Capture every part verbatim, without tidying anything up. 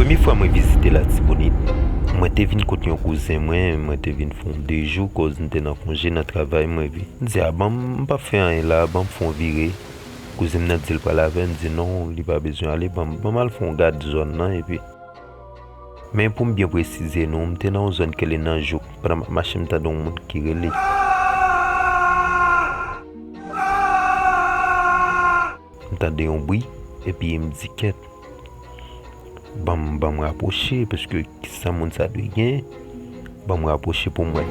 Premye fwa mwen vizite Latibonit, mwen te vin kot yon kouzen mwen, mwen te vin fè yon de jou, koz m te nan konje nan travay mwen, epi m di, a, ban m, m p ap fè anyen la, ban m fè yon vire. Kouzen m nan di l pral avè m, m di, non, li pa bezwen ale, ban m, ban m al fè yon gad zòn nan, epi. Men pou m byen presize nou, m te nan yon zòn ki rele nan Jouk, pandan m ap mache, m tande yon moun ki rele. M tande yon bri, epi m di, kèt. Ban m, ban m rapwoche, paske kisa moun sa dwe gen? Ban m rapwoche pou m wè.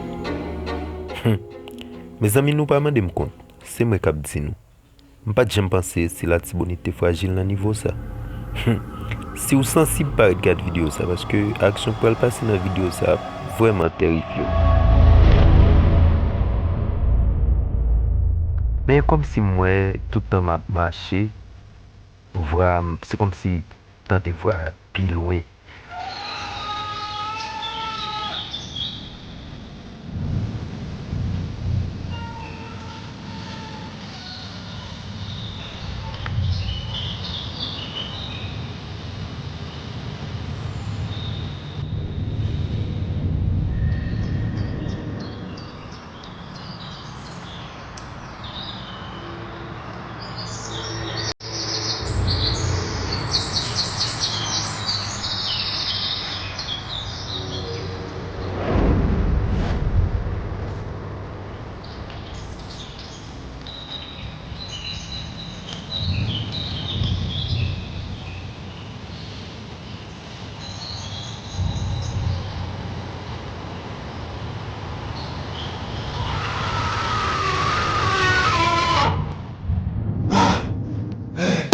Hum. Mezanmi, nou pa mande m kont. Se mwen k ap di nou. M pa t janm panse si Latibonit te frajil nan nivo sa. Hum. Si w sansib, pa ret gad videyo sa, paske aksyon k pral pase nan videyo sa ap vrèman terifye w. Men kòmsi m wè tout tan m ap mache, vwa m, se kòmsi tande vwa pi lwen.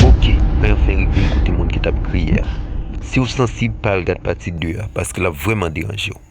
Ok, mwen anfen rive kote moun ki t ap kriye a. Si w sansib, pa al gad pati de a, paske l ap vrèman deranje w.